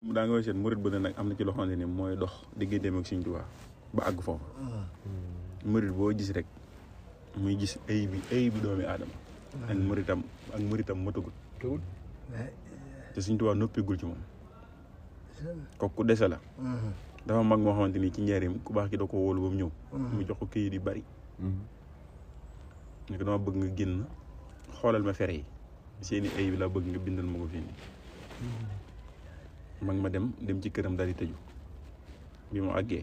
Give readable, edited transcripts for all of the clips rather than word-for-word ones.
daa nga seet murit bu ne nag am na ci loo xamante ni mooy dox digganteem ak Sëñ Tuubaa ba àgg foofu murit boo gis rek muy gis ay bi doomi aadama ak muritam matagul te Sëñ Tuubaa noppigul ci moom kooku ku dese la dafa mag moo xamante ni ci njëriñ ku baax ki da ko wóolu ba mu ñëw mu jox ko këyit yu bari ne ko dama bëgg nga génn xoolal ma fere yi seeni ay bi laa bëgg nga bindal ma ko fii nii mag ma dem ci këram daal di tëju bi mu àggee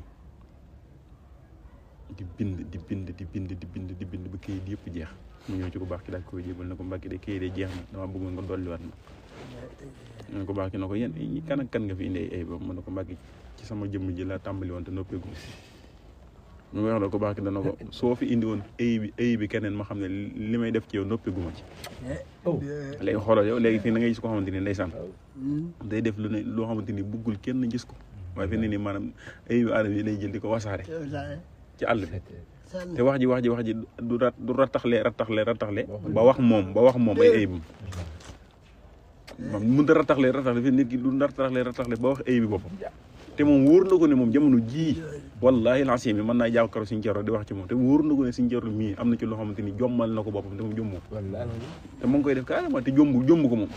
di bind ba këyit yëpp jeex mu ñëw ci ku baax ki daal koy jébal na ko mbàkki de këyit de jeex na dama bëggoon nga dolliwaat ma ne ko baax ki na ko yéen kan ak kan nga fi indi ay boobu mu ne ko mbàkki ci sama jëmm ji laa tàmbali woon te noppeegu mu wax la ko baax ki dana ko soo fi indi woon ay bi keneen ma xam ne li may def ci yow noppeegu ma ci léegi xoolal yow léegi fii na ngay gis ko xamante ni ndeysaan day def lu ne loo xamante ni buggul kenn gis ko waaye fi ne nii maanaam ay bi aadama yi lay jël di ko wasaare ci àll bi te wax ji du rattaxle ba wax moom ay ayibam moom mënut a rattaxle fi nit ki du rattaxle ba wax ayib bi boppam te moom wóor na ko ne moom jamono jii wallaahi lancé mi mën naa jàkkaarloo Sëñ Cerno di wax ci moom te wóor na ko ne Sëñ Cerno mii am na ci loo xamante ni jommal na ko boppam te moom jommoo te mu ngi koy def carrément te jomb ko moom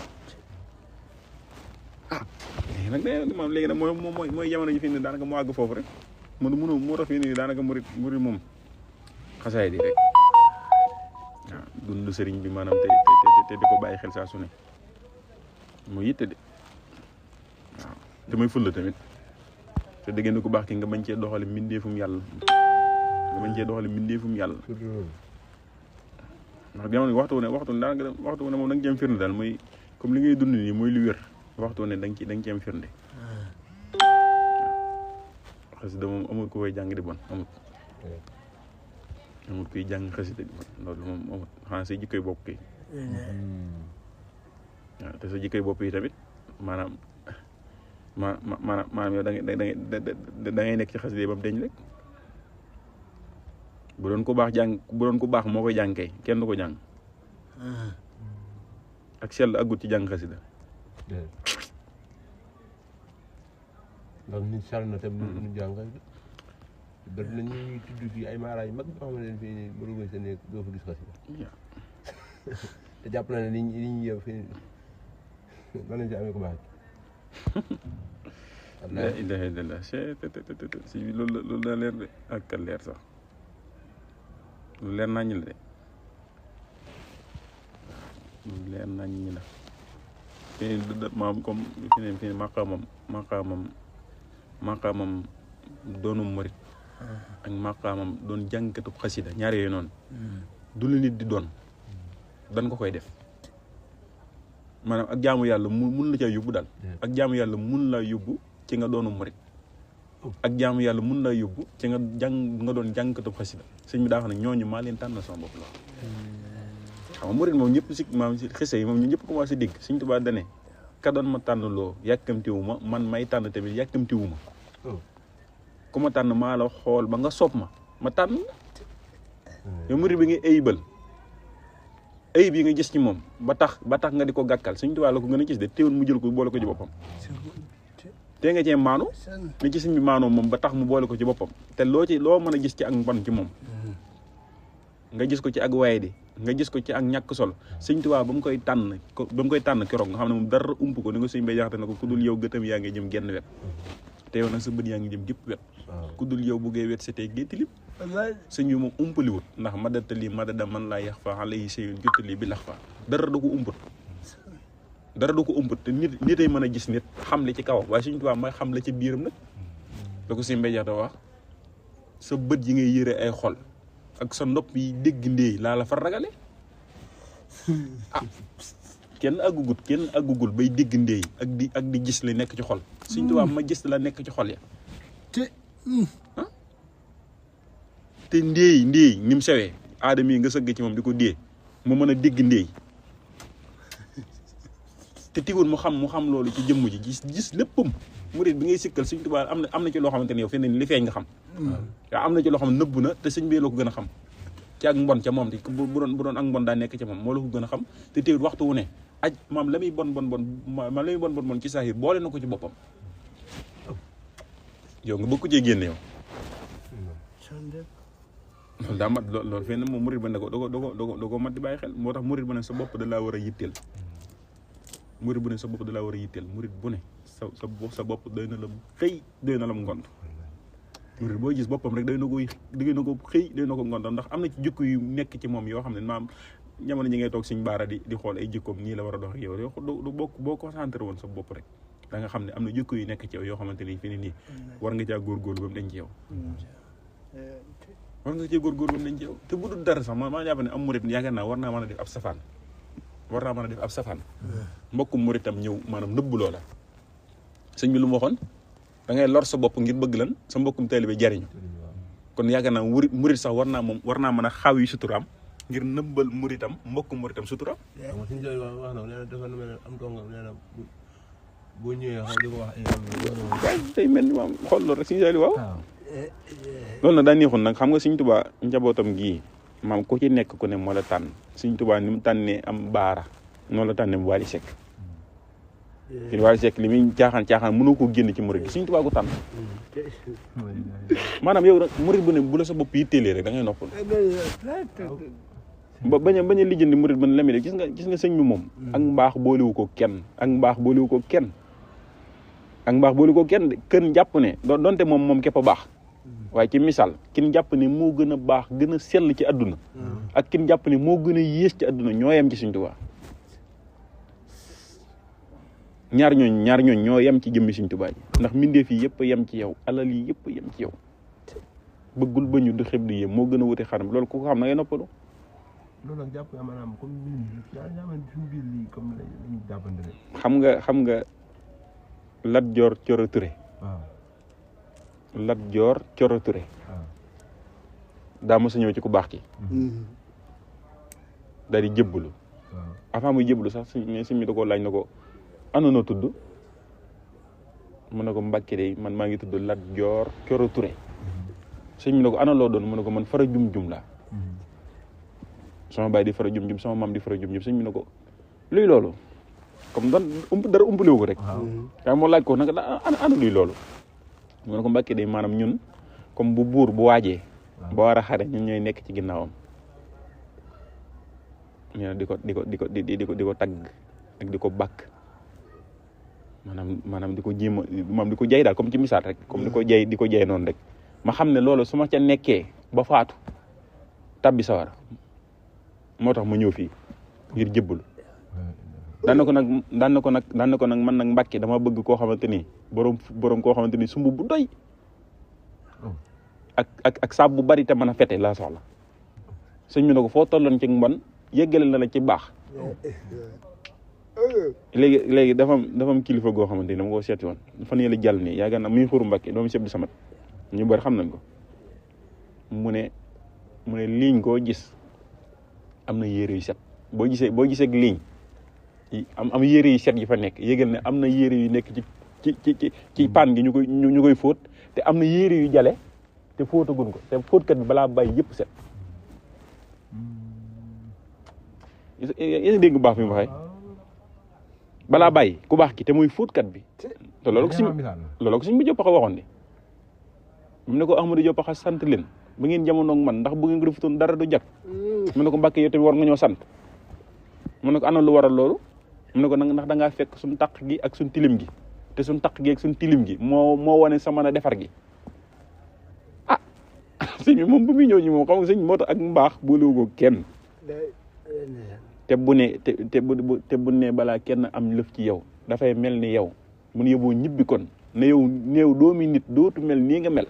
léegi nag mooy jamono ji fi ne daanaka mu àgg foofu rek moo tax fii nii daanaka murit moom xasaay di rek waaw dund sëriñ bi maanaam te di ko bàyyi xel saa su ne mu yitte de waaw te muy fulla tamit te dégg nga ku baax ki nga bañ cee doxale mbindeefum yàlla ndax jamono waxtu wu ne moom da nga ci am firnde daal muy comme li ngay dund nii muy lu wér waxtu wu ne da nga ci am firnde xasida moom amul ku koy jàng di bon amul kuy jàng xasida di bon loolu moom amul xanaa say jikkoy bopp kay waaw te sa jikkoy bopp yi tamit maanaam yow da ngay nekk ci xasida ba mu deñ rek bu doon ku baax moo koy jàng kay kenn du ko jàng ak sell aggut ci jàng xasida ndax nit sell na te nu jàng xasida bari na ñuy tudd fii ay maara yu mag yoo xam ne fii nii bu duggee sa néeg doo fa gis xasida te jàpp na ne li ñu yow fii lan lañ ci amee ko baax la ilaha illallah si loolu la leer de ak ka leer sax lu leer naññ la de lu leer naññ la fii maam comme fii maqaamam doonum murit ak maqaamam doon jàngkatu xasida ñaar yooyu noonu du lu nit di doon dan ko koy def maanaam ak jaamu yàlla mun la ca yóbbu daal ak jaamu yàlla mun laa yóbbu ci nga doonu murit ak jaamu yàlla mun laa yóbbu ci nga doon jàngkatu xasida sëñ bi daa xam ne ñooñu maa leen tànn sama bopp la xam nga murit moom ñëpp si maam si xisa yi moom ñu ñëpp commencé dégg Sëñ Tuubaa dane ka doon ma tànn loo yàkkamtiwu ma man may tànn tamit yàkkamtiwu ma ku ma tànn maa la xool ba nga soob ma tànn yow murit bi ngay ayibal ayib yi nga gis ci moom ba tax nga di ko gàkkal Sëñ Tuubaa la ko gën a gis de teewul mu jël ko boole ko ci boppam te nga cee maanu ni ci sëñ bi maanoo moom ba tax mu boole ko ci boppam te loo mën a gis ci ak mbon ci moom nga gis ko ci ak waye di nga gis ko ci ak ñàkk solo Sëñ Tuubaa ba mu koy tànn keroog nga xam ne moom dara ump ko ni nga sëñ bay jaxate na ko ku dul yow gëtam yaa ngi jëm genn wet te yow nag sa bët yaa ngi jëm gépp wet ku dul yow buggee wet setee gétti lip sëñ bi moom umpaliwut ndax madatali madada man laa yax fa alayhi shay'un jottali bi lax fa dara du ko umput te nit ay mën a gis nit xam li ci kawam waaye Sëñ Tuubaa mooy xam la ci biiram nag da ko sëñ bay jaxate wax sa bët yi ngay yëre ay xol ak sa nopp yi dégg ndéey laa la fa ragale kenn àggugul bay dégg ndéey ak di gis li nekk ci xol Sëñ Tuubaa ma gis la nekk ci xol ya te ndéey ni mu sewee aadama yi nga sëgg ci moom di ko dee mu mën a dégg ndéey te tiwul mu xam loolu ci jëmm ji gis léppam murit bi ngay sikkal Sëñ Tuubaa am na ci loo xamante ne yow fi ne li feeñ nga xam waaw am na ci loo xam ne nëbb na te sëñ bi la ko gën a xam ci ak mbon ca moom te bu doon ak mbon daa nekk ca moom moo la ko gën a xam te teewul waxtu wu ne maam la muy bon ci saahir boole na ko ci boppam yow nga bëgg ko cee génne yow loolu daa mat loolu fenn moom murit ba ne ko doo ko mat di bàyyi xel moo tax murit bu ne sa bopp da laa war a yitteel murit bu ne sa bopp da laa war a yitteel murit bu ne sa bopp doy na la xëy doy na la mu ngont murit boo gis boppam rek doy na ko xëy doy na ko ngont ndax am na ci jikko yu nekk ci moom yoo xam ne maam jamono ji ngay toog suñ baara di xool ay jikkoom nii la war a dox ak yow du boo concentré woon sa bopp rek da nga xam ne am na jikko yu nekk ci yow yoo xamante ni fi ni nii war nga caa góorgóorlu ba mu dañ ci yow war nga cee góorgóorlu ba mu dañ ci yow te bu dul dara sax maa jàpp ne am murit yaakaar naa war naa mën a def ab safaan mbokkum muritam ñëw maanaam nëbb loola sëñ bi lu mu waxoon da ngay lor sa bopp ngir bëgg lan sa mbokkum taalibe jariñu kon yaakaar naa murit sax war naa mën a xaw yi suturaam ngir nëbbal muritam mbokkum muritam suturaam suñu jooy wax na nee na dafa mel ne am tongam nee na boo ñëwee xam di ko wax ay tey mel ni maam xool loolu rek suñu jooy waaw loolu nag daa neexoon nag xam nga Sëñ Tuubaa njabootam gii maam ku ci nekk ku ne moo la tànn Sëñ Tuubaa ni mu tànnee am baara noonu la tànnee Wally Seck te Wally Seck li muy caaxaan mënoo koo génn ci murid gi Sëñ Tuubaa ko tànn maanaam yow nag murid bu ne bu la sa bopp yitteelee rek da ngay noppal ba bañ a lijjanti murid ba ne la muy def gis nga sëñ bi moom ak mbaax boolewu ko kenn kën jàpp ne donte moom képp a baax waaye ci misaal kin jàpp ne moo gën a baax gën a sell ci àdduna ak kin jàpp ne moo gën a yées ci àdduna ñoo yem ci Sëñ Tuubaa ñaar ñooñ ñoo yem ci jëmmi Sëñ Tuubaa ji ndax mbindeef yi yëpp a yem ci yow alal yi yëpp a yem ci yow bëggul ba ñu du xeb di yem moo gën a wuti xaram loolu ku ko xam na ngay noppalu loolu nag jàpp nga maanaam comme suñu biir lii comme lañu jàppante ne xam nga Lat Joor Coro Ture Lat Joor Coro Ture daa mos a ñëw ci ku baax ki daal di jébbalu avant muy jébbalu sax si mi da koo laaj na ko ana noo tudd mu ne ko Mbàkke de man maa ngi tudd Lat Joor Coro Ture sëñ mi ne ko ana loo doon mu ne ko man fara jum laa sama baay di fara jum sama maam di fara jum sëñ mi ne ko luy loolu comme dara umpalewu ko rek waaye moo laaj ko nag ana luy loolu mu ne ko Mbàkke de maanaam ñun comme bu buur bu waajee ba war a xare ñun ñooy nekk ci ginnaawam ñu di ko tagg ak di ko bàkk maanaam di ko jéem a di ko jay daal comme ci misaal rek comme di ko jay noonu rek ma xam ne loolu su ma ca nekkee ba faatu tabbi sawar moo tax ma ñëw fii ngir jébbalu daan na ko nag man nag Mbàkke dama bëgg koo xamante ni borom koo xamante ni sumb bu doy ak saab bu bari te mën a fete laa soxla sëñ bi ne ko foo tolloon ci mbon yëggale na la ci baax léegi dafa am kilifa goo xamante ni dama ko seeti woon fan yële jàll nii yaakaar naa muy xuru Mbàkke doomu Sëñ Abdu Samat ñu bari xam nañ ko mu ne liiñ koo gis am na yére yu set boo gisee ak liiñ am yére yu set yi fa nekk yëgal ne am na yére yu nekk ci paan gi ñu koy fóot te am na yére yu jale te fóotagun ko te fóotkat bi balaa bàyyi yëpp set yéen dégg baax fi mu waxee balaa bàyyi ku baax ki te muy fóotkat bi te loolu ko suñ bi Jóob Paxa waxoon de mu ne ko Ahmadou Jóob Paxa sant leen ba ngeen jamono ak man ndax bu ngeen ko defutoon dara du jag mu ne ko Mbàkke yow tamit war nga ñoo sant mu ne ko ana lu waral loolu mu ne ko nag ndax da ngaa fekk suñ taq gi ak suñ tilim gi te suñ taq gi ak suñ tilim gi moo wane sa mën a defar gi sëñ bi moom bu muy ñëw ñi moom xam nga sëñ moo tax ak mbaax boolewu ko kenn te bu ne balaa kenn am lëf ci yow dafay mel ni yow mun yóbboo ñibbi kon ne yow néew doomi nit dootu mel nii nga mel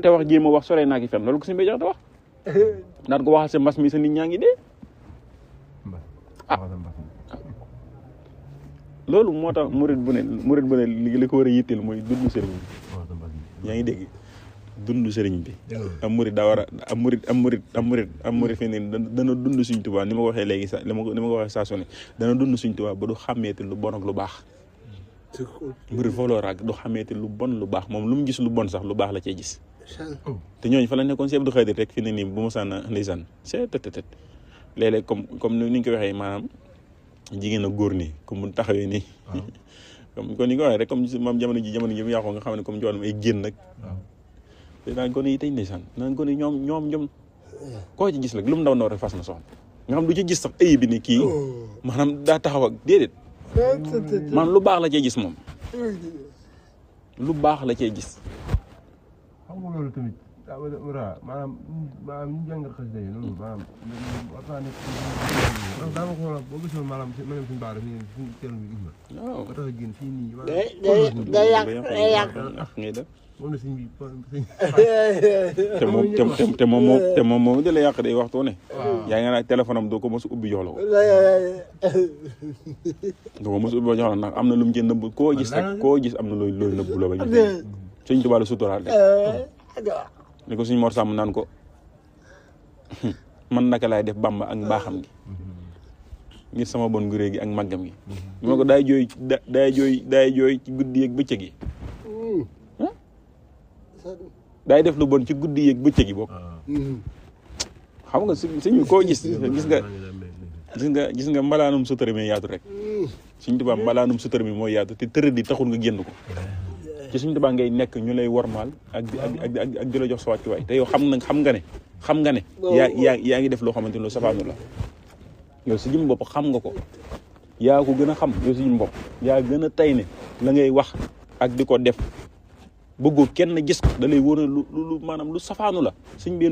te wax jéem a wax sore naa ki fen loolu ko suñu bay jax te wax daan ko waxal sa mbas mi sa nit ñaa ngi dee loolu moo tax murid bu ne li ko war a yitteel mooy dund sëriñ bi yaa ngi dégg dund sëriñ bi am murid daa war a am murid fi ne dana dund Sëriñ Tuubaa ni ma ko waxee léegi sax ni ma ko waxee saa su ne dana dund Sëriñ Tuubaa ba du xàmmeeti lu bon ak lu baax murid foofu la raag du xàmmeeti lu bon lu baax moom lu mu gis lu bon sax lu baax la cee gis te ñooñu fa la nekkoon si Abdou Khadir rek fi ne nii bu ma sànna ndeysaan c'est tëtëtët léeg-léeg comme ni ñu ko waxee maanaam jigéen ak góor nii comme bu taxawee nii comme kon ni ko waxee rek comme moom jamono ji mu yàqoo nga xam ne comme njoolum ay génn nag te naan gone yi tey ndeysaan naan gone yi ñoom koo ci gis rek lu mu ndaw rek fas na soxna nga xam du ci gis sax ayib bi ni kii maanaam daa taxaw ak déedéet maanaam lu baax la cee gis moom lu baax la cee gis. xam nga loolu tamit maanaam ñu jàngal xasida yi loolu maanaam war naa nekk daa ma xoolal boo gisoon maanaam suñu baax rek suñu teel mi gis na waaw ba tax a génn fii nii day yàq ngay def moom la suñ bi te moom moom di la yàq day waxtu ne yaa ngi naan téléphone am doo ko mos a ubbi jox la ko doo ko mos a ubbi jox la ndax am na lu mu ci nëbb koo gis rek koo gis am na loolu nëbb loo bañ Sëñ Tuubaa la suturaal rek ni ko suñ Mor Sàmm naan ko man naka laay def Bàmba ak mbaaxam gi ngir sama bon gu réy gi ak màggam gi moo ko daay jooy ci guddi yeeg bëccëg yi daay def lu bon ci guddi yeeg bëccëg yi bokk xam nga suñu koo gis nga mbalaanum sutura mi yaatu rek Sëñ Tuubaa mbalaanum sutura mi mooy yaatu te tërë di taxul nga génn ko ci Sëñ Tuubaa ngay nekk ñu lay wormaal ak di la jox sa wàccuwaay te yow xam nga ne yaa ngi def loo xamante ni lu safaanu la yow si jëm bopp xam nga ko yaa ko gën a xam yow si jëm bopp yaa gën a tay ne la ngay wax ak di ko def bëggoo kenn gis ko da lay wóor lu maanaam lu safaanu la sëñ bi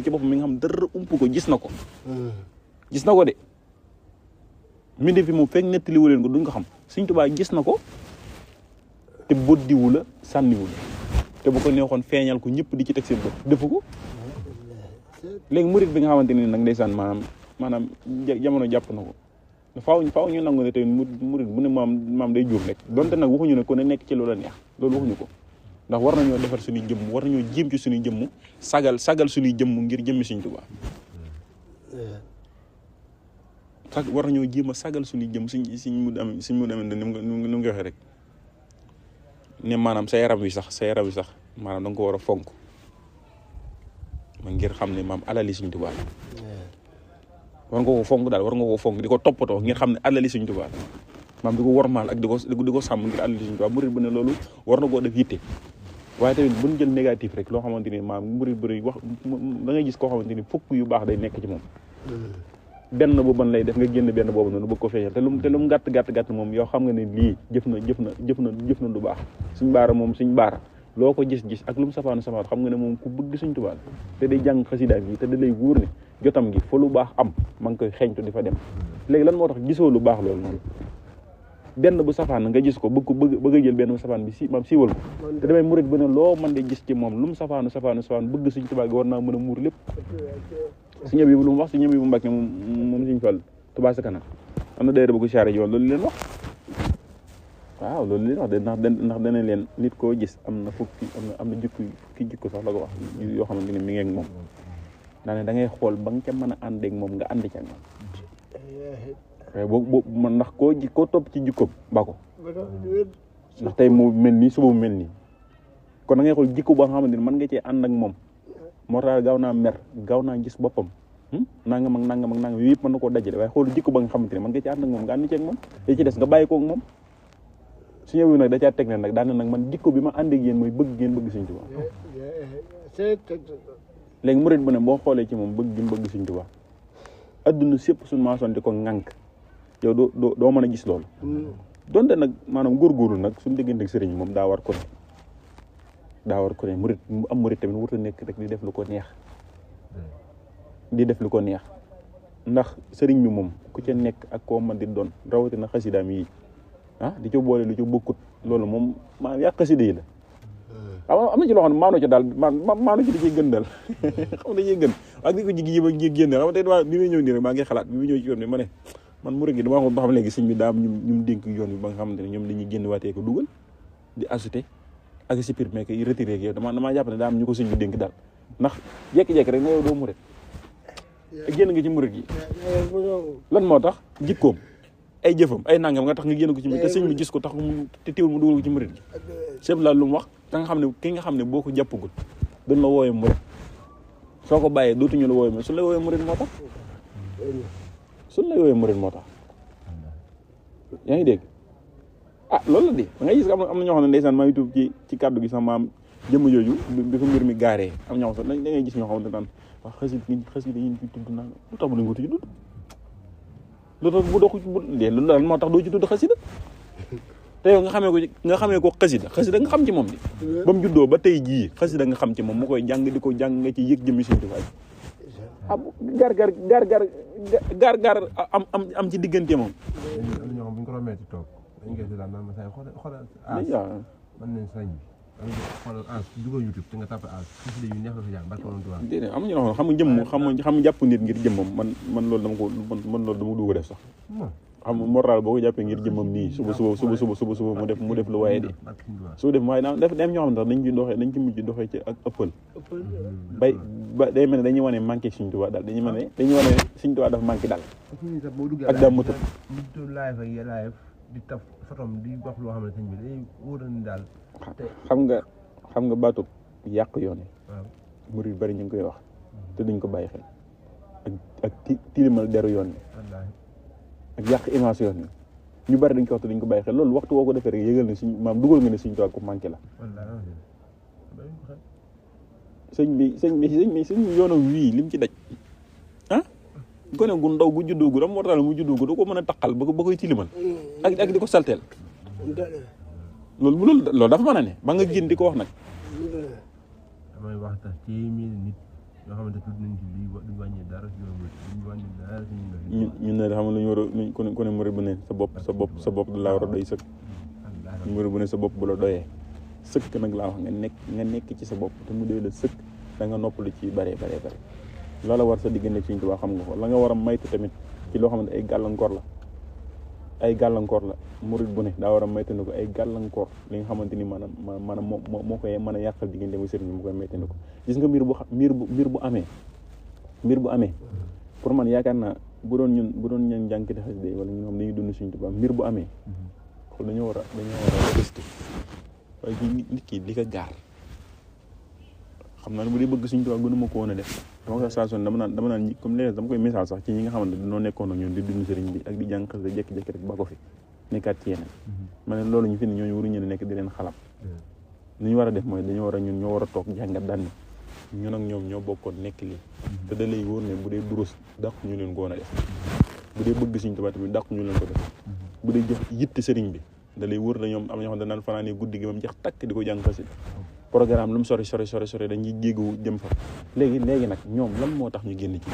ci boppam mi nga xam dara ump ko gis na ko de mindi fi moom fekk nettaliwu leen ko duñ ko xam Sëñ Tuubaa gis na ko te boddiwu la sànniwu la te bu ko neexoon feeñal ko ñëpp di ci teg seen bët defu ko léegi murit bi nga xamante ni nag ndeysaan maanaam jamono jàpp na ko faaw ñu nangu ne tey murit bu ne maam day juum rek donte nag waxuñu ne ko ne nekk ci loola neex loolu waxuñu ko ndax war nañoo defar suñuy jëmm war nañoo jéem ci suñuy jëmm sagal suñuy jëmm ngir jëmmi Sëñ Tuubaa war nañoo jéem a sagal suñuy jëmm suñ mu demee ni mu nga waxee rek ne maanaam sa yaram wi sax maanaam da nga ko war a fonk ma ngir xam ne maam alali Sëñ Tuubaa war nga ko fonk daal war nga ko fonk di ko toppatoo ngir xam ne alali Sëñ Tuubaa maam di ko wormaal ak di ko sàmm ngir alali Sëñ Tuubaa murid bu ne loolu war na koo def yitte waaye tamit bu ñu jël négatif rek loo xamante ni maam murid bëri wax da ngay gis koo xamante ni fukk yu baax day nekk ci moom benn bu ban lay def nga génn benn boobu noonu bëgg ko feeñal te lu mu gàtt moom yow xam nga ne lii jëf na lu baax Sëñ Baara loo ko gis ak lu mu safaanu xam nga ne moom ku bëgg Sëñ Tuubaa te day jàng xasidaam yi te da lay wóor ne jotam gi fa lu baax am ma ngi koy xeeñtu di fa dem léegi lan moo tax gisoo lu baax loolu noonu benn bu safaan nga gis ko bëgg a jël benn bu safaan bi maam siiwal ko te damay murit bu ne loo mën de gis ci moom lu mu safaanu bëgg Sëñ Tuubaa gi war naa mën a muur lépp si ñëb yi lu mu wax si ñëb yi bu Mbàkke moom Sëñ Fall Tuubaa sa kanam am na dayra bu ko siyaare ji woon loolu leen wax waaw loolu leen wax de ndax dana leen nit koo gis am na fukki jikko sax la ko wax yoo xamante ne mi ngi ak moom daa ne da ngay xool ba nga ca mën a àndeek moom nga ànd ca moom boobu man ndax koo topp ci jikkoom ba ko ndax tey mu mel nii suba mu mel nii kon da ngay xool jikko boo xamante ni mën nga cee ànd ak moom moo tax gaaw naa mer gaaw naa gis boppam nangam yooyu yëpp mën na koo dajale waaye xool jikko ba nga xamante ni mën nga cee ànd ak moom nga ànd ci ak moom li ci des nga bàyyi ko ak moom su ñëwee nag da caa teg ne nag daan na nag man jikko bi ma ànd ak yéen mooy bëgg Sëñ Tuubaa léegi murit bu ne boo xoolee ci moom bëgg Sëñ Tuubaa adduna sépp suñu maasoon di ko ŋànk yow doo mën a gis loolu donte nag maanaam góorgóorlu nag suñu diggante ak sëriñ moom daa war ko ne murit am murit tamit warut a nekk rek di def lu ko neex ndax sëriñ bi moom ku ca nekk ak koo mën di doon rawatina xasidaam yi di ca boole lu ca bokkut loolu moom maanaam yàq xasida yi la am na ci loo xam ne maano ci daal maano ci da ciy gën daal xam nga dañuy gën ak di ko jigi ba ñi génn xam nga tey bi may ñëw nii rek maa ngi xalaat bi may ñëw ci yoon bi ma ne man murid gi dama xam léegi sëñ bi daa am ñu dénk yoon bi ba nga xamante ne ñoom dañuy génn waatee ko dugal di ajouté ak supprimer ko retiré ak yow damaa jàpp ne daa am ñu ko sëñ bi dénk daal ndax jekki-jekki rek na yow doo murid génn nga ci murid gi lan moo tax jikkoom ay jëfam ay nangam nga tax nga génn ko ci murid te sëñ bi gis ko tax te teewul mu dugal ko ci murid gi chef la lu mu wax da nga xam ne ki nga xam ne boo ko jàppagul duñ la wooyee murid soo ko bàyyee dootuñu la wooyee murid suñ la wooyee murid moo tax yaa ngi dégg loolu la de da ngay gis am na ñoo xam ne ndeysaan maa ngi tuub ci kàddu gi sax maam jëmm jooju bi ko mbir mi gaaree am ñoo xam ne da ngay gis ñoo xamante naan wax xasida yi ci tudd naa lu tax bu dañ ko ci tudd lu tax bu doxu bu dee lu lan moo tax doo ci tudd xasida te yow nga xamee ko xasida nga xam ci moom di ba mu juddoo ba tey jii xasida nga xam ci moom mu koy jàng di ko jàng nga ci yëg jëmmi Sëñ Tuubaa gar am ci diggante moom am ñoo xam bu ñu ko rombee ci toog dañ koy seetaan naan ma say xoolal man nañ sañ bi xoolal dugal YouTube te nga tapé xasida yu neex la fa jàng barke woon Tuubaa déedéet am na ñoo xam nga jëmm xam jàpp nit ngir jëmmam man loolu dama dugg def sax xam moral boo ko jàppee ngir jëmmam nii suba mu def lu waaye di su def waaye def dem ñoo xam ne sax dañ ci mujj doxee ci ak ëppal ba day mel ne dañuy wane manqué Sëñ Tuubaa daal dañuy wane Sëñ Tuubaa dafa manqué daal ak daa mëtëb live di taf fotom di wax loo xam ne sëñ bi day wóor ni daal xam nga baatub yàq yoon yi murid bari ñu ngi koy wax te duñ ko bàyyi xel ak tilimal deru yoon yi ak yàq image yoon yi ñu bari dañ ko wax te duñ ko bàyyi xel loolu waxtu woo ko defee rek yëgal ne suñ maam dugal nga ne Sëñ Tuubaa ko manqué la sëñ bi yoonam wii lim ci daj gone gu ndaw gu juddoo gu moo tax mu juddoo gu da ko mën a taqal ba koy tilimal ak di ko salteel loolu dafa mën a ne ba nga génn di ko wax nag damay wax tax téeméeri nit yoo xamante tudd nañ ci lii duñ wàññi dara duñ wàññi dara ñun ne xam nga lu ñu war a ku ne murid bu ne sa bopp da laa war a doy sëkk murid bu ne sa bopp bu la doyee sëkk nag laa wax nga nekk ci sa bopp te mu doy la sëkk da nga noppalu ci bare loola war sa diggante Sëñ Tuubaa xam nga ko la nga war a maytu tamit ci loo xamante ay gàllankoor la murid bu ne daa war a maytandi ko ay gàllankoor li nga xamante ni maanaam moo koy mën a yàqal diggante mu sëriñ bi mu koy maytandi ko gis nga mbir bu amee pour man yaakaar naa bu doon ñun jànkite xasida wala ñu xam dañuy dund Sëñ Tuubaa mbir bu amee xool dañoo war a gëstu waaye nit ki li ko gaar xam naa ne bu dee bëgg Sëñ Tuubaa gënuma ko woon a def dama ko saa dama naan comme léegi dama koy message sax ci ñi nga xamante ne dañoo nekkoon ak ñun di dund sëriñ bi ak di jàng xasida jékki-jékki rek ba ko fi nekkaat ci yeneen ma ne loolu ñu fi ne ñooñu waruñu nekk di leen xalam li ñu war a def mooy dañoo war a ñun ñoo war a toog jàngat daan ñun ak ñoom ñoo bokkoon nekk lii te da lay wóor ne bu dee durus dàq ñu leen ko woon a def bu dee bëgg Sëñ Tuubaa tamit dàq ñu leen ko def bu dee jox yitte sëriñ bi da lay wóor na ñoom am ñoo xam ne daan fanaanee guddi gi moom jeex takk di ko jàng xasida programme lu mu sori dañuy jéegu jëm fa léegi nag ñoom lan moo tax ñu génn ci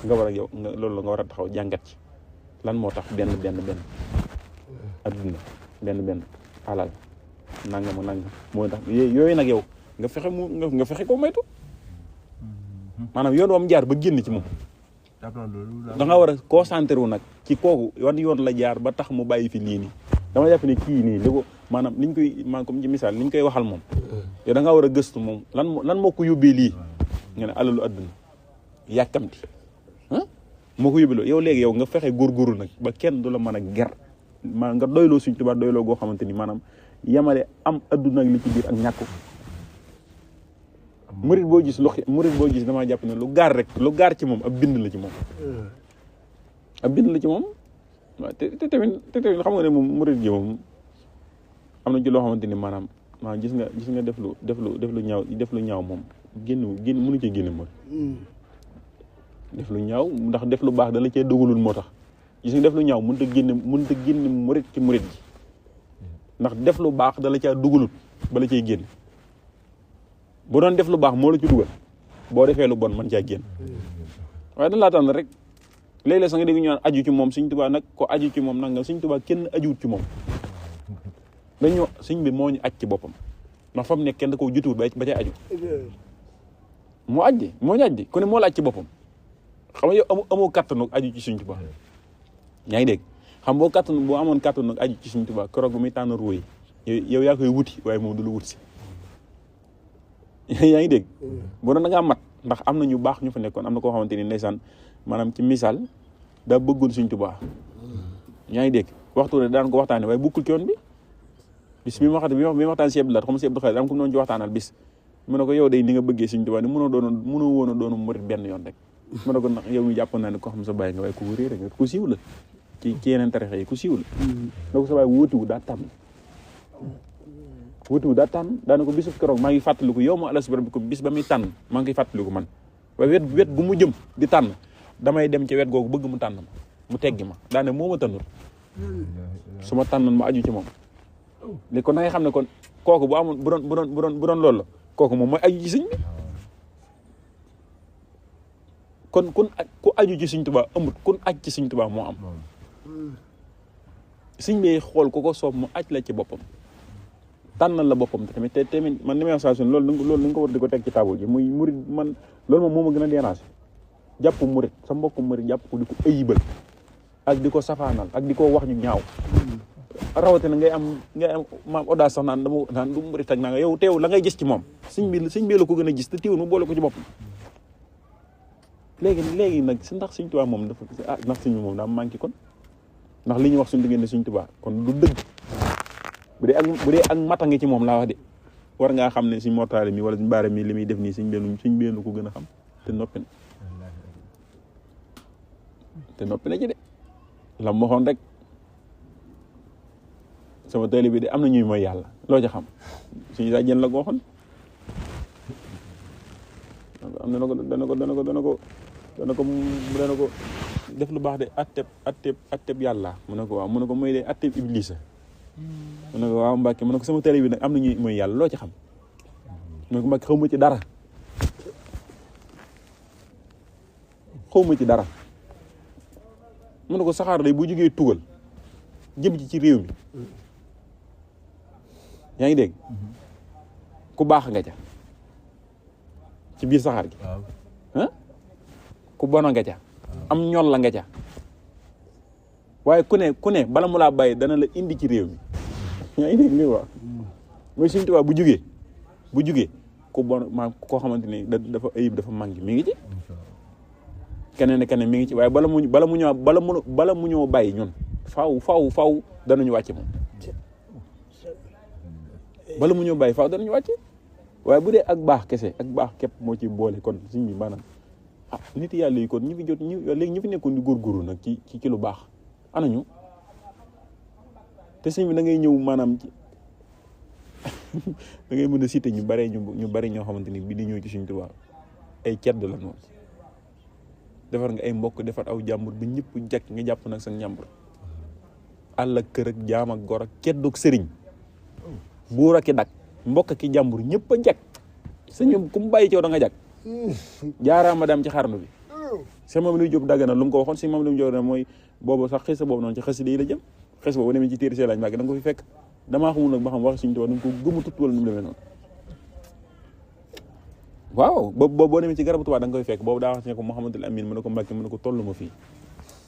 nga war a yow loolu la nga war a taxaw jàngat ci lan moo tax benn adduna benn alal nangam moo tax yooyu nag yow nga fexe koo moytu maanaam yoon wam jaar ba génn ci moom da nga war a concentré wu nag ci kooku wan yoon la jaar ba tax mu bàyyi fi lii nii dama jàpp ne kii nii li ko maanaam liñ koy comme ci misaal liñ koy waxal moom yow da ngaa war a gëstu moom lan moo ko yóbbee lii nga ne alalu adduna yàkkamti moo ko yóbbee loolu yow léegi yow nga fexe góorgóorlu nag ba kenn du la mën a ger maa nga doyloo Sëñ Tuubaa doyloo goo xamante ni maanaam yamale am adduna ak li ci biir ak ñàkk murid boo gis damaa jàpp ne lu gaar ci moom ab bind la ci moom waaw te tamit xam nga ne moom murid gi moom am na ci loo xamante ni maanaam gis nga def lu ñaaw moom génn mënu ci génne mooy def lu ñaaw ndax def lu baax da la cee dugalul moo tax gis nga def lu ñaaw mënut a génne murid ci murid gi ndax def lu baax da la caa dugalul ba la cay génn bu doon def lu baax moo la ci dugal boo defee lu bon mën caa génn waaye dañ laa tànn rek léeg-léeg sax nga dégg ñu naan aju ci moom Sëñ Tuubaa nag ko aju ci moom nag nga Sëñ Tuubaa kenn ajuwut ci moom dañoo sëñ bi moo ñu aj ci boppam ndax fa mu nekk kenn da koo jutuwut ba ca aju moo ñu aj di ku ne moo la aj ci boppam xam nga yow amoo kattanu aju ci Sëñ Tuubaa yaa ngi dégg xam boo amoon kattanu aju ci Sëñ Tuubaa keroog bu muy tànn ruuy yow yaa koy wuti waaye moom du la wut si yaa ngi dégg bu doon da ngaa mat ndax am na ñu baax ñu fa nekkoon am na koo xamante ni ndeysaan maanaam ci misaal daa bëggoon Sëñ Tuubaa yaa ngi dégg waxtu ne daan ko waxtaane waaye bukkul ci yoon bi bis bi ma waxtaan si Abdou Lahad xam si Abdou Khadre am ko noonu ci waxtaanal bis mu ne ko yow day ni nga bëggee Sëñ Tuubaa ni mënoo woon a doonu murit benn yoon rek mu ne ko nag yow mi jàpp naa ne ko xam sa bàyyi nga waaye ku réere nga ku siiw la ci yeneen tarixa yi ku siiw la na ko sa bàyyi wóotiwu daa tàmm wutu daa tànn daana ko bisu keroog maa ngi fàttaliku yow ma alas bi ko bis ba muy tànn maa ngi fàttaliku man waaye wet gu mu jëm di tànn damay dem ci wet googu bëgg mu tànn ma mu teggi ma daane moo ma tànnul su ma tànnoon ma aju ci moom li kon da ngay xam ne kon kooku bu amoon bu doon loolu la kooku moom mooy aju ci sëñ bi kon ku aju ci sëñ Tuubaa amut kun aj ci sëñ Tuubaa moo am sëñ bi xool ku ko soob mu aj la ci boppam tànnal la boppam te tamit man li may wax saa su ne loolu nga ko war di ko teg ci table ji muy murit man loolu moom moo ma gën a déranger jàpp murit sa mbokku murit jàpp ko di ko ayibal ak di ko safaanal ak di ko wax ñu ñaaw rawatina ngay am maam audace sax naan du murit ak naa nga yow teew la ngay gis ci moom sëñ bi la ko gën a gis te teew nu boole ko ci boppam léegi nag si ndax sëñ Tuubaa moom dafa ndax sëñ bi moom daa manqué kon ndax li ñuy wax suñu diggante sëñ Tuubaa kon du dëgg bu dee ak mata ngi ci moom laa wax de war ngaa xam ne suñ mortaale mi wala suñ baare mi li muy def nii suñ benn ko gën a xam te noppi na ci de la ma waxoon rek sama télé bi de am na ñuy mooy yàlla loo ca xam suñu daa jën la ko waxoon am na dana ko def lu baax de atteb yàlla mu ne ko waaw mu ne ko mooy de atteb iblisa mu ne ko waaw Mbàkke mu ne ko sama télé bi nag am na ñuy mooy yàlla loo ci xam mu ne ko Mbàkke xawma ci dara mu ne ko saxaar day bu jógee tugal jëm ci réew mi yaa ngi dégg ku baax nga ca ci biir saxaar gi ku bono nga ca am ñol la nga ca waaye ku ne bala mu laa bàyyi dana la indi ci réew mi yaa ngi dégg li wax mooy Sëñ Tuubaa bu jugee ku bon koo xamante ni dafa ayib dafa manqué mi ngi ci keneen mi ngi ci waaye bala mu ñëw bàyyi ñun faaw danañu wàcce moom bala mu ñëw bàyyi faaw danañu wàcce waaye bu dee ak baax kese ak baax képp moo ci boole kon suñ bi maanaam nit yàlla yi kon ñi fi jot léegi ñi fi nekkoon di góorgóorlu nag ci lu baax anañu te sëñ bi da ngay ñëw maanaam ci da ngay mën a citer ñu bari ñoo xamante ni bi di ñëw ci Sëñ Tuubaa ay cedd la noonu defar nga ay mbokk defar aw jàmbur bi ñëpp jekk nga jàpp nag sa njàmbur àll ak kër ak jaam ak gor ak keddug sëriñ buur ak i dak mbokk ak i jàmbur ñëpp a jekk sëñ ku mu bàyyi coow da nga jekk jaaraama daam ci xarnu bi si moom luy jóob dagg na lu mu ko waxoon si moom lu mu jóob na mooy boobu sax xis boobu noonu ci xasida yi la jëm xis boobu demee ci téere see laaj màgg da nga ko fi fekk damaa xamul nag ba xam wax Sëñ Tuubaa da nga ko gëmu tut wala nu mu demee noonu waaw boo demee ci garabu Tuubaa da nga koy fekk boobu daa wax ne ko Mouhamadul Amin mu ne ko Mbàkke mu ne ko toll ma fii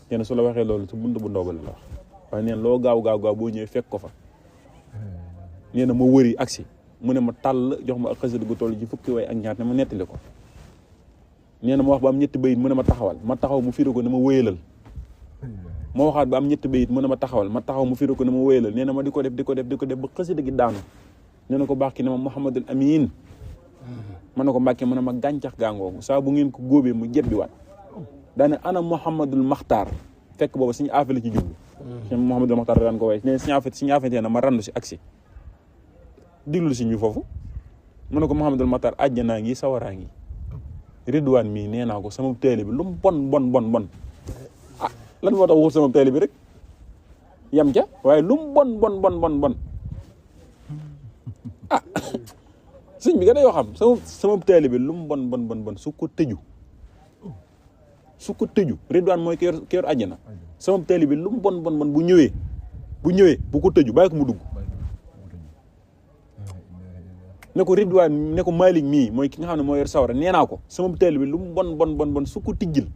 kenn su la waxee loolu su bunt bu ndaw ba la wax waaye neen loo gaaw boo ñëwee fekk ko fa nee na ma wëri agsi mu ne ma tàll jox ma ak xasida gu toll ci fukki way ak ñaar ne ma nettali ko nee na ma wax ba am ñetti bayit mu ne ma taxawal ma taxaw mu firi ko ne ma wëyalal ma waxaat ba am ñetti bayit mu ne ma taxawal ma taxaw mu firi ko ne ma wëyalal nee na ma di ko def ba xasida gi daanu nee na ko baax ki ne ma Mouhamadul Amin ma ne ko Mbàkke mu ne ma gàncax gaangoogu saa bu ngeen ko góobee mu jebbiwaat daane ana Mouhamadul Maxtaar fekk boobu suñu affaire la ci jublu suñu Mouhamadul Maxtaar daan ko way ne suñu affaire na ma randu si agsi diglu si ñu foofu mu ne ko Mouhamadul Maxtaar àjjanaa ngi sawaraa ngi Ridwaan mii nee naa ko sama teele bi lu mu bon lan moo tax wut sama teele bi rek yam ca waaye lu mu bon sëñ bi nga day yoo xam sama teele bi lu mu bon su ko tëju Ridwaan mooy ki yor àjjana sama teele bi lu mu bon bu ñëwee bu ko tëju bàyyi ko mu dugg ne ko Ridwaan ne ko Malik mii mooy ki nga xam ne moo yor sawara nee naa ko sama teel bi lu mu bon su ko tijjil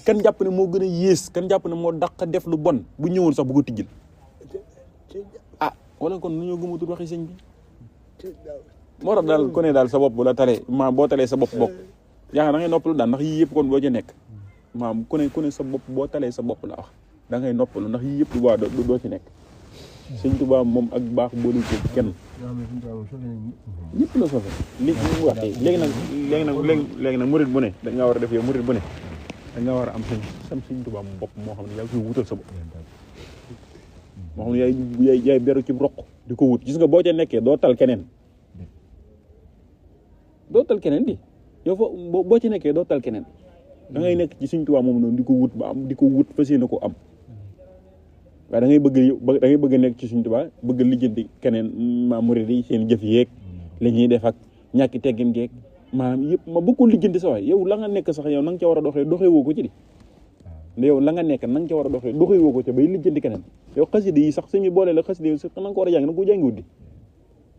kan jàpp ne moo gën a yées kan jàpp ne moo daq def lu bon bu ñëwoon sax bu ko tijjil wala kon nu ñoo gëmatul waxi sëñ bi moo tax daal ku ne daal sa bopp bu la talee boo talee sa bopp bokk yaa da ngay noppalu daal ndax yii yëpp kon boo ca nekk maam ku ne sa bopp boo talee sa bopp la wax da ngay noppalu ndax yii yëpp du baax doo ci nekk Sëñ Tuubaa moom ak baax boolu ko kenn ñëpp la sofe li mu wax léegi nag murit bu ne da nga war a def yow murit bu ne da nga war a am Sëñ Tuubaa bopp moo xam ne yaa ngi koy wutal sa bopp moo xam ne yaay beru ci roq di ko wut gis nga boo ca nekkee doo tal keneen di yow fa boo ci nekkee doo tal keneen da ngay nekk ci Sëriñ Tuubaa moom noonu di ko wut ba am di ko wut fas yéene ko am waaye da ngay bëgg nekk ci Sëriñ Tuubaa bëgg lijjanti keneen maa murid yi seen jëf yeeg la ñuy def ak ñàkki teggin geeg maanaam yëpp ma bëgg ko lijjanti sa waay yow la nga nekk sax yow na nga ca war a doxee woo ko ci di yow la nga nekk na nga ca war a doxee woo ko ca bay lijjanti keneen yow xasida yi sax suñu boole la xasida yi sax na nga ko war a jàng na nga ko jàngiwut di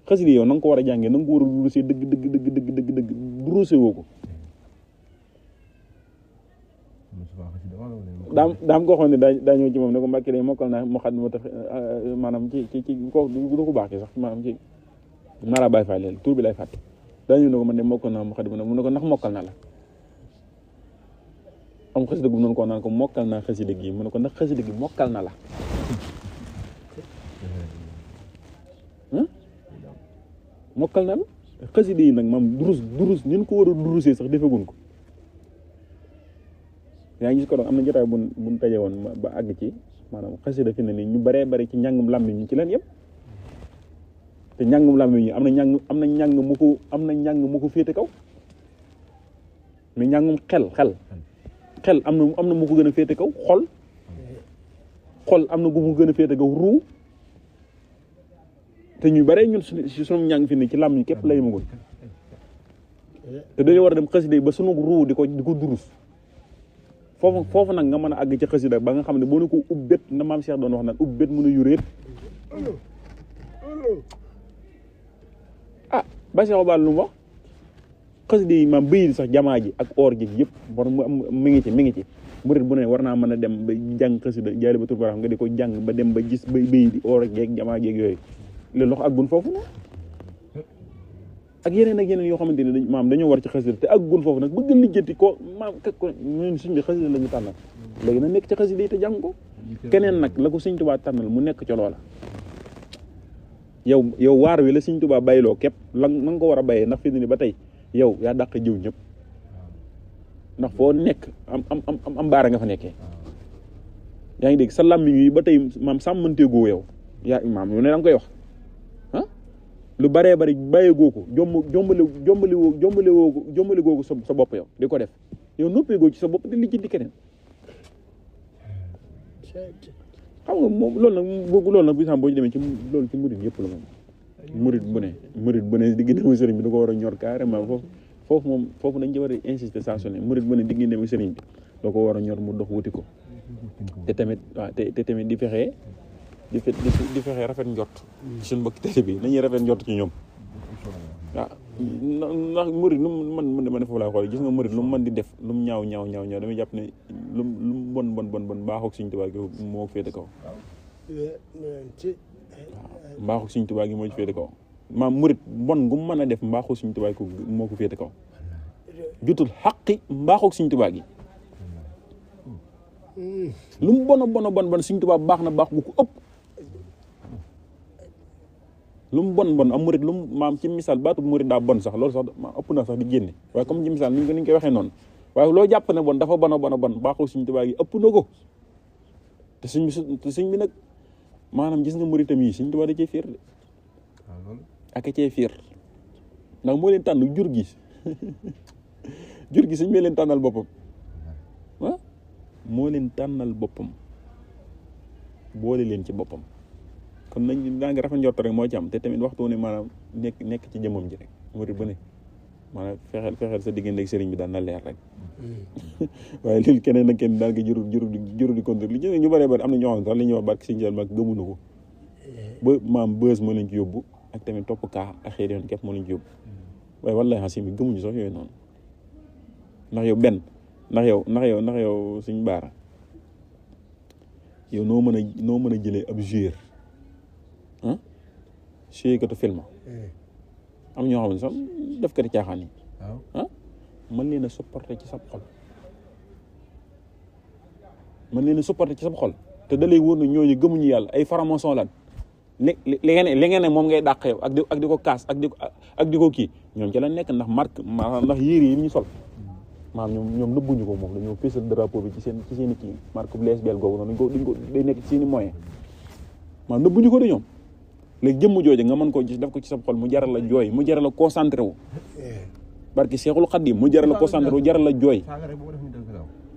xasida yi yow na nga ko war a jàngee na nga ko war a durusee dëgg durusee woo ko daam koo xam ne daa ñëw ci moom ne ko Mbàkke mokkal naa mu xat moo tax maanaam ci ko du ko baax ki sax maanaam ci Mara Baye Fall leen tur bi lay fàtte daa ñëw ne ko man de mokkal naa mu xat mu ne ko ndax mokkal na la am xasida gu noonu ko naan ko mokkal naa xasida gi mu ne ko ndax xasida gi mokkal na la mokkal na la xasida yi nag maam durus ñun ko war a durusee sax defagun ko yaa ngi gis ko doon am na jotaay buñ taje woon ba àgg ci maanaam xasida fi ne nii ñu baree bari ci njàngum làmmiñ ñu ci leen yëpp te njàngum làmmiñ ñi am na njàng mu ko féete kaw mais njàngum xel am na mu ko gën a féete kaw xol am na gu mu gën a féete kaw ruu te ñu bare ñun sunu njàng fi ne ci làmmiñ képp lay magul te dañoo war a dem xasida yi ba sunu ruu di ko durus foofu nag nga mën a àgg ci xasida ba nga xam ne boo ne ko ubbét na maam Cheikh doon wax naan ubbét mën a yuréet ba Cheikh Ba lu mu wax xasida yi maam bëyi sax jamaa ji ak or ji yëpp war mi ngi ci murit bu ne war naa mën a dem ba jàng xasida jaari ba tur baraam nga di ko jàng ba dem ba gis ba bëyi di or jeeg jamaa jeeg yooyu loolu loxo àggun foofu na ak yeneen yoo xamante ne maam dañoo war ci xasida te àggun foofu nag bëgg lijjanti ko maam ko ñun suñ bi xasida la ñu tànnal léegi na nekk ci xasida yi te jàng ko keneen nag la ko Sëriñ Tuubaa tànnal mu nekk ca loola yow waar wi la Sëriñ Tuubaa bayloo képp la nga ko war a bayee ndax fi ni ba tey yow yaa dàq jëw ñëpp ndax foo nekk am baara nga fa nekkee yaa ngi dégg sa làmmiñ yi ba tey maam sàmmanteegoo yow yaa maam yu ne da nga koy wax lu baree bari bàyyeegoo ko jombale goo ko sa bopp yow di ko def yow noppeegoo ci sa bopp di lijjanti keneen xam nga moom loolu nag bi xam boo ci demee ci loolu ci murid yëpp la moom murid bu ne diggante mu sëriñ bi da ko war a ñor carrément foofu dañ ci war a insister saa su ne murid bu ne diggante mu sëriñ bi da ko war a ñor mu dox wuti ko te tamit waaw te tamit di fexee rafet njort suñu mbokki télé bi nañuy rafet njort ci ñoom waaw ndax murid lu mu man foofu laa xool gis nga murid lu mu mën di def lu mu ñaaw damay jàpp ne lu mu bon baaxoog Sëriñ Tuubaa gi moo féete kaw mbaaxu Sëriñ Tuubaa gi moo ci féete kaw maam murid bon gu mu mën a def mbaaxu Sëriñ Tuubaa gi moo ko féete kaw jutul xaqi mbaaxu Sëriñ Tuubaa gi lu mu bon Sëriñ Tuubaa baax na baax gu ko ëpp lu mu bon am murid lu mu maam ci misaal baatu murid daa bon sax loolu sax ëpp na sax di génne waaye comme ci misaal ni ñu koy waxee noonu waaye loo jàpp ne bon dafa bon baaxu Sëriñ Tuubaa gi ëpp na ko te sëñ bi nag maanaam gis nga muritam yi Sëriñ Tuubaa da cee fiir de ak cee fiir ndax moo leen tànn jur gi sëñ bi leen tànnal boppam moo leen tànnal boppam boole leen ci boppam kon nañ daa ngi rafet njort rek moo ci am te tamit waxtu ne maanaam nekk ci jëmmam ji rek murid bu ne maanaam fexeel sa diggante ak sëriñ bi daan na leer rek waaye lii keneen ak kenn daal nga juru di contre li ñu bëree bëri am na ñoo xam ne sax li ñuy wax barke Sëriñ Fallu mag gëmuñu ko ba maam bës moo leen ci yóbbu ak tamit topp kaa ak xëy yoon képp moo leen ci yóbbu waaye wallahi xasim bi gëmuñu sax yooyu noonu ndax yow suñ baara yow noo mën a jëlee ab joueur joueur katu film am ñoo xam ne sax def kati caaxaan yi mën leen a supporter ci sa xol te da lay wóor na ñooñu gëmuñu yàlla ay franc-maçon lan li ngeen ne moom ngay dàq yow ak di ko kaas ak di ko kii ñoom ci la nekk ndax marque ndax yére yi ñu sol maanaam ñoom nëbbuñu ko moom dañoo fésal drapeau bi ci seen kii marque bu lees bel googu noonu dañ ko day nekk ci seen i moyen maanaam nëbbuñu ko de ñoom léegi jëmm jooju nga mën koo gis def ko ci sa xol mu jaral la jooy mu jaral la concentré wu barki Seexul Xadiim mu jaral la concentré wu jaral la jooy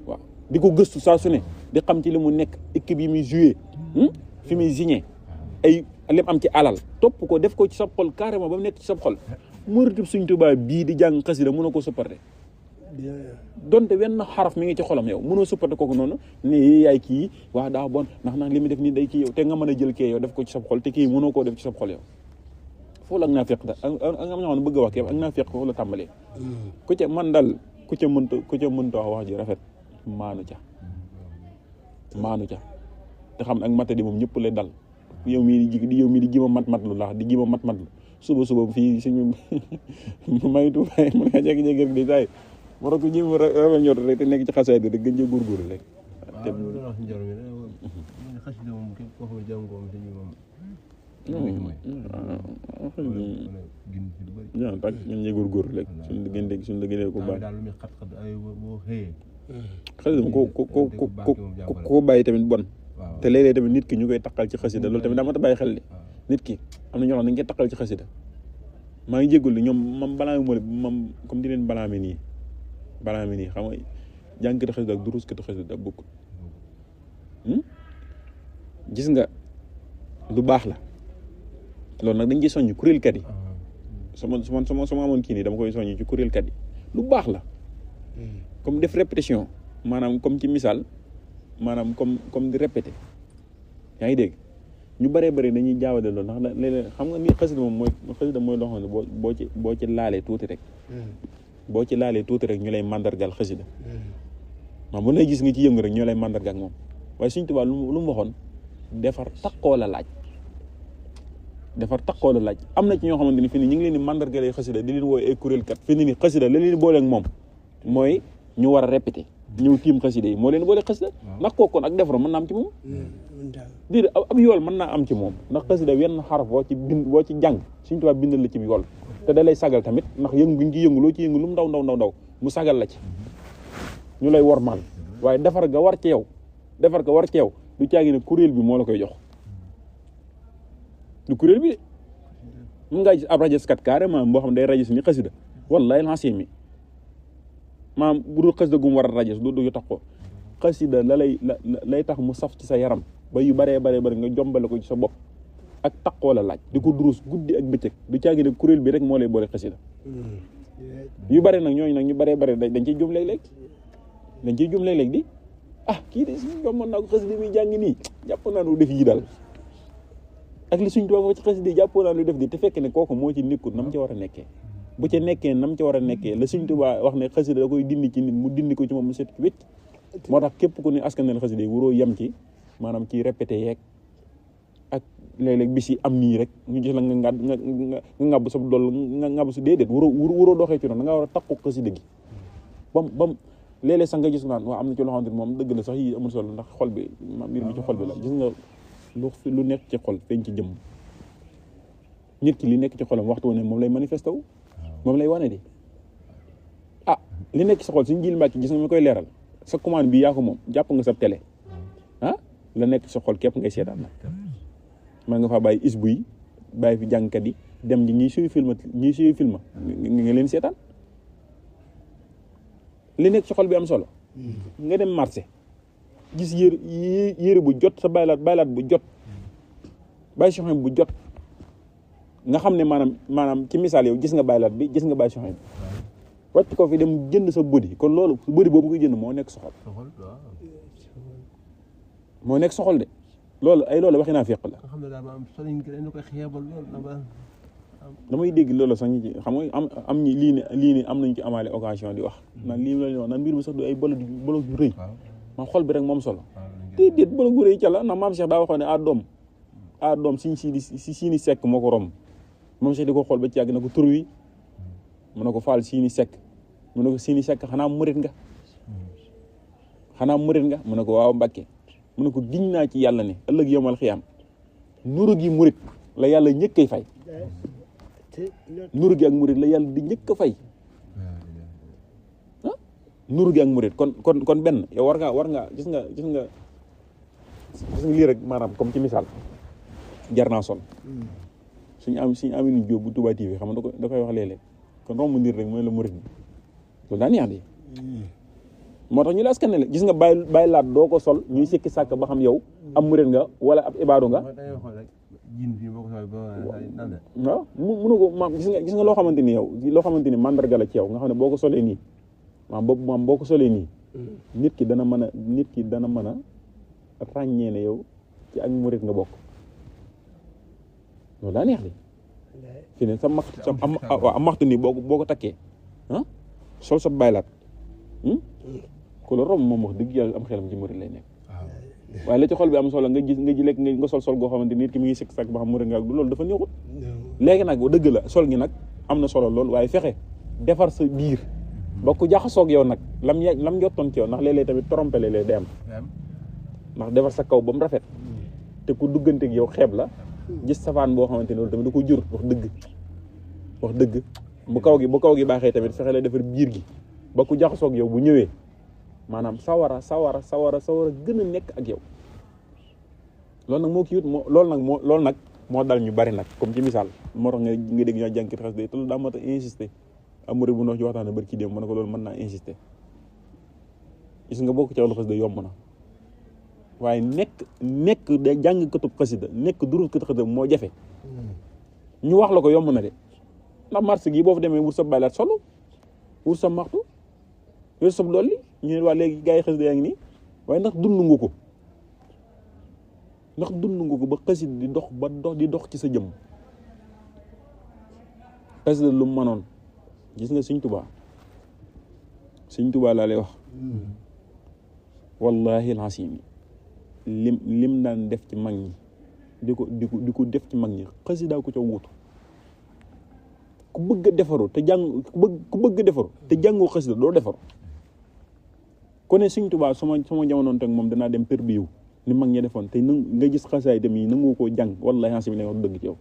waaw di ko gëstu saa su ne di xam ci li mu nekk équipe yi muy joué fi muy signé ay lim am ci alal topp ko def ko ci sa xol carrément ba mu nekk ci sa xol muritub Sëñ Tuubaa bii di jàng xasida mënoo ko supporté donte wenn xaraf mi ngi ci xolam yow mënoo supporté kooku noonu ni yaay kii waa daa bon ndax nag li mu def nii day kii yow te nga mën a jël kee yow def ko ci sa xol te kii mënoo koo def ci sa xol yow foofu la ak naa feq da ak nga xam ne bëgg a wax kii ak naa feq foofu la tàmbalee ku ca man dal ku ca mënta wax ji rafet maanu ca te xam ne ak mata di moom ñëpp lay dal yow mii di jima mat lu laax di jima mat lu suba fii suñu maytu bay mën nga jekki-jekki rek di tay moo tax ko jim rafet ñor rek te nekk ci xasaay bi rek gën cee góorgóorlu rek te wax njor mi xasida moom képp koo xam ne jàngoo moom dañuy moom ñaan tak ñun ñee góorgóorlu rek suñu diggante ko baax daal lu muy xat-xat ay boo xëyee xasida ko bàyyi tamit bon te léeg-léeg tamit nit ki ñu koy taqal ci xasida loolu tamit daa mat a bàyyi xel li nit ki am na ñoo xam ne dañ koy taqal ci xasida maa ngi jéggul li ñoom mam balaa mi mam comme di leen balaa mi nii xam nga jàngkati xasida ak duruskati xasida ak bokkul gis nga lu baax la loolu nag dañ ciy soññ kuréelkat yi sama amoon kii nii dama koy soññ ci kuréelkat yi lu baax la comme def répétition maanaam comme ci misaal maanaam comme di répété yaa ngi dégg ñu bëree bëri dañuy jaawale loolu ndax léeg-léeg xam nga ni xasida moom mooy loo xam ne boo ci laalee tuuti rek ñu lay mandargal xasida maanaam bu lay gis nga ci yëngu rek ñoo lay mandargal ak moom waaye Sëñ Tuubaa lu mu waxoon defar takkoo la laaj am na ci ñoo xamante ni fi ni ñu ngi leen di mandargalee xasida di leen wooy ay kuréelkat fi ni ni xasida la leen di booleeg moom mooy ñu war a répété ñëw tiim xasida yi moo leen boole xasida ndax kookoon ak defar mën naa am ci moom déedéet ab yool mën naa am ci moom ndax xasida wenn xaraf boo ci jàng Sëñ Tuubaa bindal la ci yool te da lay sagal tamit ndax yëngu gi ci yëngu loo ci yëngu lu mu ndaw mu sagal la ci ñu lay wormaal waaye defar ga war ci yow du caagi ne kuréel bi moo la koy jox du kuréel bi de mun ngaa gis ab rajaskat carrément boo xam ne day rajas ni xasida wallahi lancé mi maam bu dul xasida gu mu war a rajas du tax ko xasida lay tax mu saf ci sa yaram ba yu baree nga jombale ko ci sa bopp ak taqoo la laaj di ko durus guddi ak bëccëg du caagi ne kuréel bi rek moo lay boole xasida yu bare nag ñooñu nag ñu baree dañ ciy jum léeg-léeg di kii de suñu jommoon naa ko xasida muy jàng nii jàpp naa lu def yi daal ak li suñ tubaab ci xasida jàpp naa lu def di te fekk ne kooku moo ci nekkul nam ci war a nekkee bu ca nekkee nam ci war a nekkee la suñ tubaab wax ne xasida da koy dindi ci nit mu dindi ko ci moom mu set ci wécc moo tax képp ku ne askanel xasida yi waroo yem ci maanaam ci répété yeeg ak léeg-léeg bis yi am nii rek ñu gis la nga ngàbb sa dool nga ngàbb sa déedéet waroo doxee ci noonu da nga war a takku xasida gi bam léeg-léeg sax nga gis naan waaw am na ci loo xamante ni moom dëgg la sax yi amul solo ndax xol bi mbir mi ci xol bi la gis nga lu nekk ci xol feeñ ci jëmm nit ki li nekk ci xolam waxtu ne moom lay manifesté wu moom lay wane di li nekk sa xol suñu jil mbàkki gis nga mi koy leeral sa commande bi yaa ko moom jàpp nga sa télé la nekk sa xol képp ngay seetaan nag man nga faa bàyyi isbu yi bàyyi fi jàngkat yi dem ji ñuy suy film nga leen seetaan li nekk ci xol bi am solo nga dem marché gis yére bu jot sa baylaat bu jot bàyyi soxna bu jot nga xam ne maanaam ci misaal yow gis nga baylaat bi gis nga bàyyi soxna bi wàcc ko fi dem jënd sa bëdi kon loolu bëdi boobu koy jënd moo nekk sa xol moo nekk sa xol de loolu waxi naa féq la nga xam ne daal ma am sëriñ gi dañ koy xeebal lool damay dégg loolu sax ñi ci xam nga am ñi lii ni am nañu ci amaale occasion di wax naan lii la ñu wax naan mbir mi sax du ay bolog yu rëy man xol bi rek moom solo déedéet bolog yu rëy ca la ndax maam Cheikh daa waxoon ne doom siini sekk moo ko romb moom Cheikh di ko xool ba ci yàgg na ko tur wi mu ne ko faal siini sekk mu ne ko siini sekk xanaa murit nga mu ne ko waaw Mbàkke mu ne ko giñ naa ci yàlla ne ëllëg yomal xiyaam nuru gi murit la yàlla ñëkkay fay nuru gi ak murit la yàlla di njëkk a fay nuru gi ak murit kon benn yow war nga gis nga lii rek maanaam comme ci misaal jar naa sol suñu Aminu Jóob bu Touba TV xam nga da koy wax léeg-léeg kon romb ndir rek mooy la murid bi loolu daa neex de moo tax ñu la askan ne la gis nga bàyyi laat doo ko sol ñuy sikki sàkk ba xam yow am murid nga wala ab ibaadu nga waaw mënu ko maam gis nga loo xamante ni yow loo xamante ni mandarga la ci yow nga xam ne boo ko solee nii maam boo ko solee nii nit ki dana mën a ràññee ne yow ci ak murid nga bokk loolu daa neex de fi ne sa maxtu sa am maxtu nii boo ko takkee sol sa baylaat ku la romb moom wax dëgg yàlla am xelam ci murid lay nekk waaye la ci xol bi am solo nga ji lekk nga sol goo xamante nit ki mi ngi sikk sàkk ba xam murid nga ak du loolu dafa neexut léegi nag dëgg la sol gi nag am na solo lool waaye fexe defar sa biir ba ku jaxasoog yow nag lam jottoon ci yow ndax léeg-léeg tamit trompé léeg-léeg day am ndax defar sa kaw ba mu rafet te ku dugganteeg yow xeeb la gis safaan boo xamante ne loolu tamit da ko jur wax dëgg bu kaw gi baaxee tamit fexe la defar biir gi ba ku jaxasoog yow bu ñëwee maanaam sawara gën a nekk ak yow loolu nag moo kii wut loolu nag moo dal ñu bari nag comme ci misaal moo tax nga dégg ñoo jànkit xas day te loolu daa mat a insister amuri bu ndox ci waxtaan bari ci dem mën na ko loolu mën naa insister gis nga bokk ci wàllu xasida yomb na waaye nekk da jàng këtub xasida nekk durus këtub xasida moo jafe ñu wax la ko yomb na de ndax marché gi boo fa demee wut sa baylaat solo wut sa maxtu wut sa dolli ñu ne waa léegi gaa yi xasida yaa ngi nii waaye ndax dund nga ko ba xasida di dox ci sa jëm xasida lu mu mënoon gis nga Sëñ Tuubaa laa lay wax wallahi alazim lim daan def ci mag ñi di ko def ci mag ñi xasida ko ca wuutu ku bëgg a defaru te jàngoo xasida doo defaru ku ne Sëñ Tuubaa sama jamonoon teg moom danaa dem tërbiyu ni mag ñi defoon te nga gis xasaay dem yi nangu koo jàng wallahi alazim lay wax dëgg ci yow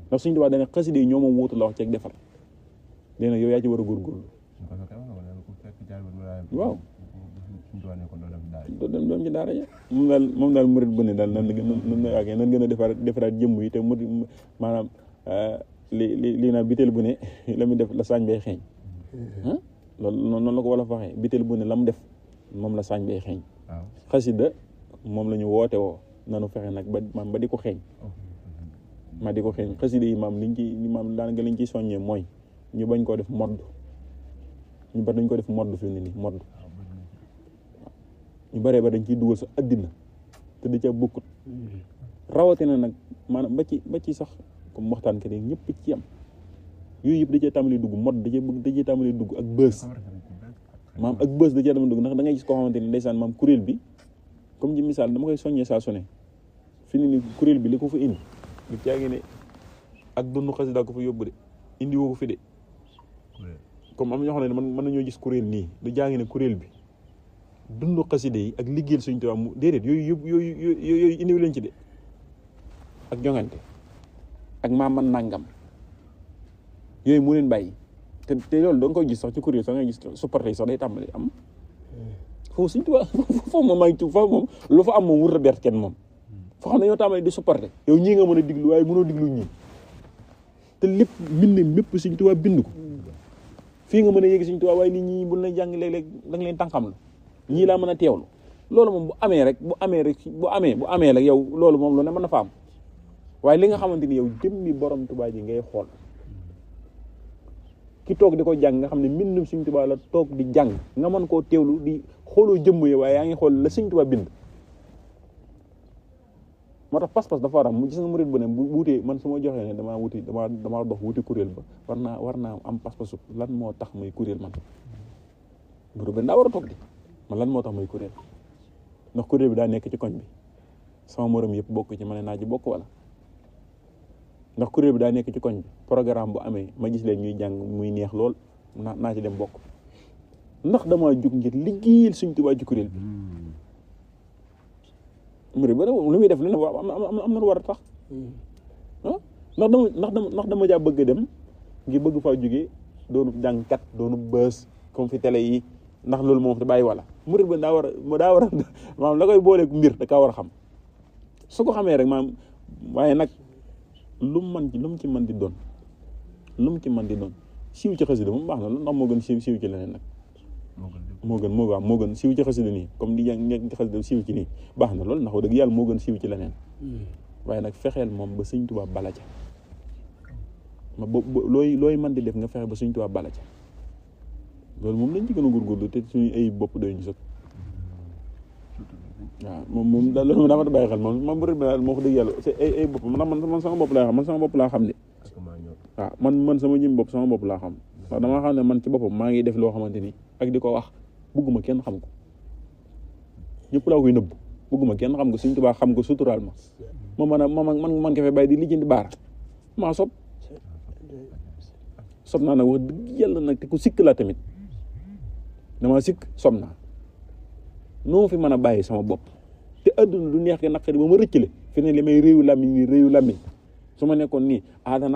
ndax Sëñ Tuubaa dana xasida yi ñoo ma wuutu la wax ci ak defar léegi nag yow yaa ci war a góorgóorlu waaw doon ci daara ja moom daal murid bu ne daal nan gën a defaraat jëmm yi te maanaam lii naa biteel bu ne la muy def la saañ bay xeeñ loolu noonu la ko wala faxee biteel bu ne la mu def moom la saañ bay xeeñ xasida moom la ñu woote woo nanu fexe nag ba di ko xeeñ xasida yi daanaka liñ ciy soññee mooy ñu bañ koo def modd ñu bari dañ ko def modd fi mu ne nii modd ñu baree ba dañ ciy dugal sa addina te da ca bokkut rawatina nag maanaam ba ci sax comme waxtaan ke ñëpp ci am yooyu yëpp da cee tàmbali dugg modd da cee tàmbali dugg ak bës maam ak bës da cee tàmbali dugg ndax da ngay gis koo xamante ni ndeysaan maam kuréel bi comme ci misaal dama koy soññee saa su ne fi ni ni kuréel bi li ko fa indi du caagi ne ak dund xasida ko fa yóbbu de indi woo ko fi de comme am ñoo xam ne mën nañoo gis kuréel nii du jaangi ne kuréel bi dund xasida yi ak liggéeyal Sëñ Tuubaa mu déedéet yooyu indiwu leen ci de ak jongante ak man nangam yooyu mu leen bàyyi te loolu da nga koy gis sax ci kuréel sax nga gis supporter yi sax day tàmbali am foofu Sëñ Tuubaa foofu moom lu fa am moom wut a bert kenn moom foo xam ne ñoo tàmbali di supporter yow ñii nga mën a diglu waaye mënoo diglu ñii te lépp bind mépp Sëñ Tuubaa bind ko fii nga mën a yéegi Sëñ Tuubaa waaye nit ñi bu la jàng léeg-léeg da nga leen tànqam la ñii laa mën a teewlu loolu moom bu amee rek yow loolu moom lu ne mën na fa am waaye li nga xamante ni yow jëmmi borom Tuubaa ji ngay xool ki toog di ko jàng nga xam ne mbindum Sëñ Tuubaa la toog di jàng nga mën koo teewlu di xooloo jëmm yi waaye yaa ngi xool la Sëñ Tuubaa bind moo tax pas-pas dafa war a am gis nga murid bu ne bu wutee man su ma joxee ne damaa dox wuti kuréel ba war naa am pas-pasu lan moo tax muy kuréel man murid bi daa war a toog di man lan moo tax muy kuréel ndax kuréel bi daa nekk ci koñ bi sama morom yëpp bokk ci ma ne naa ci bokk wala ndax kuréel bi daa nekk ci koñ bi programme bu amee ma gis leen ñuy jàng muy neex lool naa ci dem bokk ndax damaa jug ngir liggéeyal Sëñ Tuubaa ci kuréel bi murid ba lu muy def lu ne am na lu war a tax ndax dama jaa bëgg a dem ngir bëgg faa jógee doonu jàngkat doonu bës comme fi télé yi ndax loolu moom te bàyyi wala murid ba daa war a maanaam la koy booleeg mbir da kaa war a xam su ko xamee rek maanaam waaye nag lu mu ci mën di doon siiw ci xasida moom baax na lu ndax moo gën siiw ci leneen nag moo gën siiw ci xasida nii comme di jàng nekk ci xasida siiw ci nii baax na loolu ndax dëgg yàlla moo gën siiw ci leneen waaye nag fexeel moom ba Sëñ Tuubaa bala ca ma looy mën di def nga fexe ba Sëñ Tuubaa bala ca loolu moom lañ ci gën a góorgóorlu te suñu ay bopp doy ñu sëkk waaw moom daal loolu daa ma bàyyi xel moom bu rëdd daal moo ko dëgg yàlla c'est ay bopp man sama bopp laa xam de waaw man sama jëm bopp sama bopp laa xam ndax dama xam ne man ci boppam maa ngi def loo xamante ni ak di ko wax bëgguma kenn xam ko ñëpp laa koy nëbb bëgguma kenn xam ko Sëñ Tuubaa xam ko suturaal ma man ko fee bàyyi di lijjanti baara maa sob naa nag wax dëgg yàlla nag te ku sikk la tamit dama sikk sob naa noo fi mën a bàyyi sama bopp te adduna du neex ke naqari ba ma rëccale fi ne li may réewu làmmiñ su ma nekkoon nii aada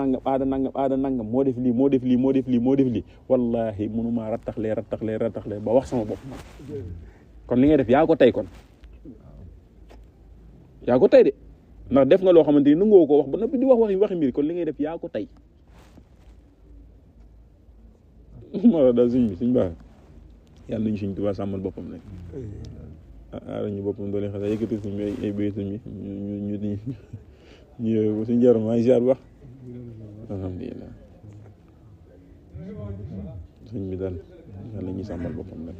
nangam moo def lii wallahi mënumaa rattaxlee ba wax sama bopp kon li ngay def yaa ko tey kon yaa ko tey de ndax def nga loo xamante ni nangoo ko wax ba noppi di waxi mbir kon li ngay def yaa ko tey ma daal suñ baax yàlla nañu Sëñ Tuubaa sàmmal boppam rek aara ñu boppam doole xasa yëkkati suñ ay béy suñ ñu suñ jarom maa ngi ziar bu baax alhamdulilah suñ bi daal yàlla ñuy sàmmal boppam rek